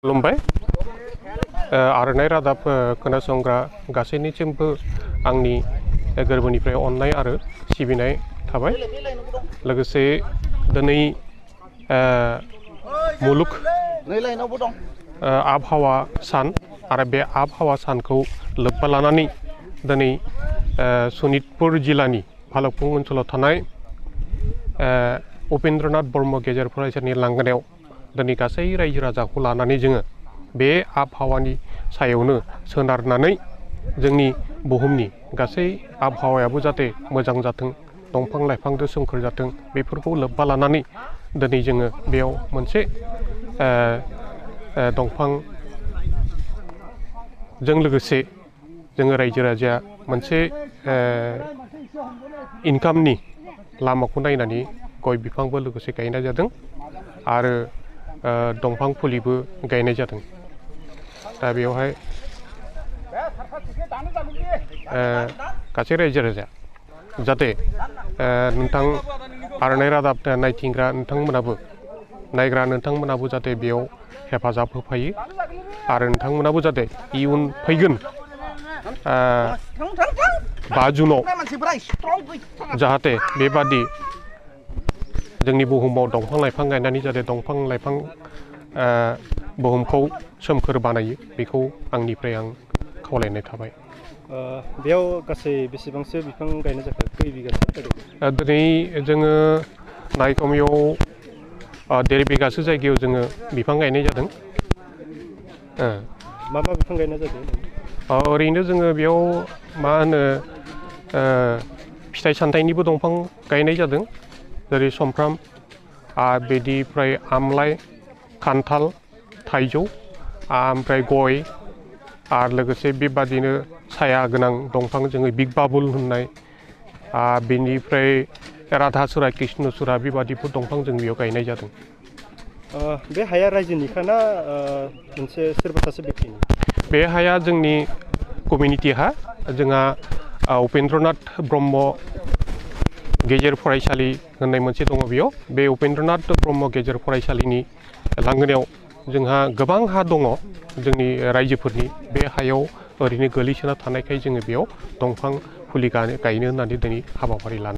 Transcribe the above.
खुलुमबाय आर'नाइ रादाब खोनासंग्रा गासैनिसिमबो आंनि गोरबोनिफ्राय अननाय आरो सिबिनाय थाबाय। लोगोसे दिनै मुलुग आबहावा सान आरो बे आबहावा सानखौ लोब्बा लानानै दिनै सनितपुर जिल्लानि भालुकपुं ओनसोलाव थानाय उपेन्द्रनाथ ब्रह्म गेजेर फरायसालिनि लांगोनायाव दिनै गासै रायजो राजाखौ लानानै जोङो बे आबहावानि सायावनो सोनारनानै जोंनि बुहुमनि गासै आबहावायाबो जाहाथे मोजां जाथों, दंफां लाइफांजों सोमखोर जाथों, बेफोरखौ लोब्बा लानानै दिनै जोङो बेयाव मोनसे दंफांजों लोगोसे जोङो रायजो राजाया मोनसे इनकामनि लामाखौ नायनानै गय बिफांबो लोगोसे गायनाय जादों आरो दंफां फुलिबो गायनाय जादों। दा बेवहाय गासै रायजो राजा जाहाथे नोंथां आर'नाइ रादाब नायथिंग्रा नायग्रा नोंथांमोनाबो जाहाथे बेयाव हेफाजाब होफायो आरो नोंथांमोनाबो जाहाथे इयुन फैगोन 5 जुनाव जाहाथे बेबादि जोंनि बुहुमाव दंफां लाइफां गायनानै जाहाथे दंफां लाइफां बुहुमखौ सोमखोर बानायो, बेखौ आंनिफ्राय आं खावलायनाय थाबाय। बेयाव गासै बेसेबांसो बिफां गायनाय जाखो? खै बिगासो? दिनै जोङो नायकमियाव 1.5 बिगासो जायगायाव जोङो बिफां गायनाय जादों। मा बिफां गायनाय जादों? ओरैनो जोङो बेयाव मा होनो फिथाइ सामथाइनिबो दंफां गायनाय जादों, जेरै समफ्राम बिनिफ्राय आमलाइ, खान्थाल, थाइजौ, ओमफ्राय गय आरो लोगोसे बेबादिनो साया गोनां दंफां जोङो बिग बाबुल होननाय, बेनिफ्राय राधासुरा कृष्णसुरा बेबादिफोर दंफां जों बेयाव गायनाय जादों। बे हाया रायजोनिखा ना मोनसे सोरबा सासे बेक्तिनि? बे हाया जोंनि कमिउनिटि हा। जोंहा उपेन्द्रनाथ ब्रह्म गेजेर फरायसालि होननाय मोनसे दङ बेयाव। बे उपेन्द्रनाथ ब्रह्म गेजेर फरायसालिनि लांगोनायाव जोंहा गोबां हा दङ जोंनि रायजोफोरनि। बे हायाव ओरैनो गोलैसोना थानायखाय जोङो बेयाव दंफां फुलि गायनो होननानै दिनै हाबाफारि लानो